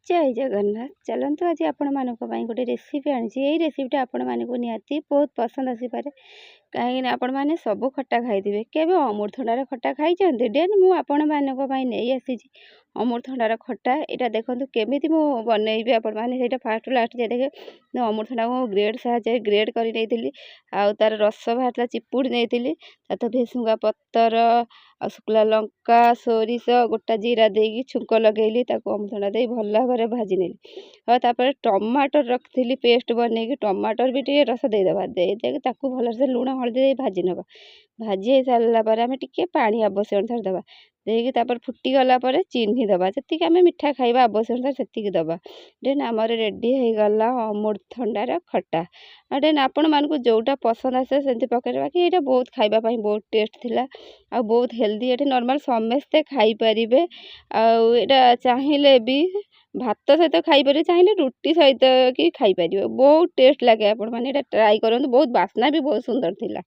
ଜୟ ଜଗନ୍ନାଥ। ଚାଲନ୍ତୁ, ଆଜି ଆପଣମାନଙ୍କ ପାଇଁ ଗୋଟେ ରେସିପି ଆଣିଛି। ଏଇ ରେସିପିଟା ଆପଣମାନଙ୍କୁ ନିହାତି ବହୁତ ପସନ୍ଦ ଆସିପାରେ, କାହିଁକିନା ଆପଣମାନେ ସବୁ ଖଟା ଖାଇଥିବେ, କେବେ ଅମୃତଭଣ୍ଡାର ଖଟା ଖାଇଛନ୍ତି? ଦେନ୍ ମୁଁ ଆପଣମାନଙ୍କ ପାଇଁ ନେଇ ଆସିଛି ଅମୃତଭଣ୍ଡାର ଖଟା। ଏଇଟା ଦେଖନ୍ତୁ କେମିତି ମୁଁ ବନେଇବି, ଆପଣମାନେ ସେଇଟା ଫାଷ୍ଟରୁ ଲାଷ୍ଟ ଯାଏ ଦେଖିବେ। ଅମୃତଭଣ୍ଡାକୁ ମୁଁ ଗ୍ରେଟ୍ ସାହାଯ୍ୟରେ ଗ୍ରେଟ୍ କରି ନେଇଥିଲି ଆଉ ତା'ର ରସ ବାହାରିଥିଲା, ଚିପୁଡ଼ି ନେଇଥିଲି। ତା ଭେସୁଙ୍ଗା ପତର ଆଉ ଶୁଖିଲା ଲଙ୍କା, ସୋରିଷ, ଗୋଟା ଜିରା ଦେଇକି ଛୁଙ୍କ ଲଗେଇଲି। ତାକୁ ଅମୃତଭଣ୍ଡା ଦେଇ ଭଲ ଭାବରେ ଭାଜି ନେଲି। ଆଉ ତାପରେ ଟମାଟର ରଖିଥିଲି ପେଷ୍ଟ ବନେଇକି, ଟମାଟର ବି ଟିକେ ରସ ଦେଇଦେବା। ଦେଇ ଦେଇକି ତାକୁ ଭଲସେ ଲୁଣ ହଳଦୀ ଦେଇ ଭାଜି ନେବା। ଭାଜି ହେଇସାରିଲା ପରେ ଆମେ ଟିକେ ପାଣି ଆବଶ୍ୟକ ଅନୁସାରେ ଦେବା। ଦେଇକି ତାପରେ ଫୁଟିଗଲା ପରେ ଚିନି ଦେବା, ଯେତିକି ଆମେ ମିଠା ଖାଇବା ଆବଶ୍ୟକ ଅନୁସାରେ ସେତିକି ଦେବା। ଦେନ୍ ଆମର ରେଡ଼ି ହେଇଗଲା ଅମୃତଭଣ୍ଡାର ଖଟା। ଆଉ ଦେନ୍ ଆପଣମାନଙ୍କୁ ଯେଉଁଟା ପସନ୍ଦ ଆସେ ସେମିତି ପକାଇବେ। ବାକି ଏଇଟା ବହୁତ ଖାଇବା ପାଇଁ ବହୁତ ଟେଷ୍ଟ ଥିଲା ଆଉ ବହୁତ ହେଲ୍ଦି। ଏଠି ନର୍ମାଲ୍ ସମସ୍ତେ ଖାଇପାରିବେ ଆଉ ଏଇଟା ଚାହିଁଲେ ବି ଭାତ ସହିତ ଖାଇପାରିବେ, ଚାହିଁଲେ ରୁଟି ସହିତ କି ଖାଇପାରିବେ। ବହୁତ ଟେଷ୍ଟ ଲାଗେ। ଆପଣମାନେ ଏଇଟା ଟ୍ରାଏ କରନ୍ତୁ। ବହୁତ ବାସ୍ନା ବି ବହୁତ ସୁନ୍ଦର ଥିଲା।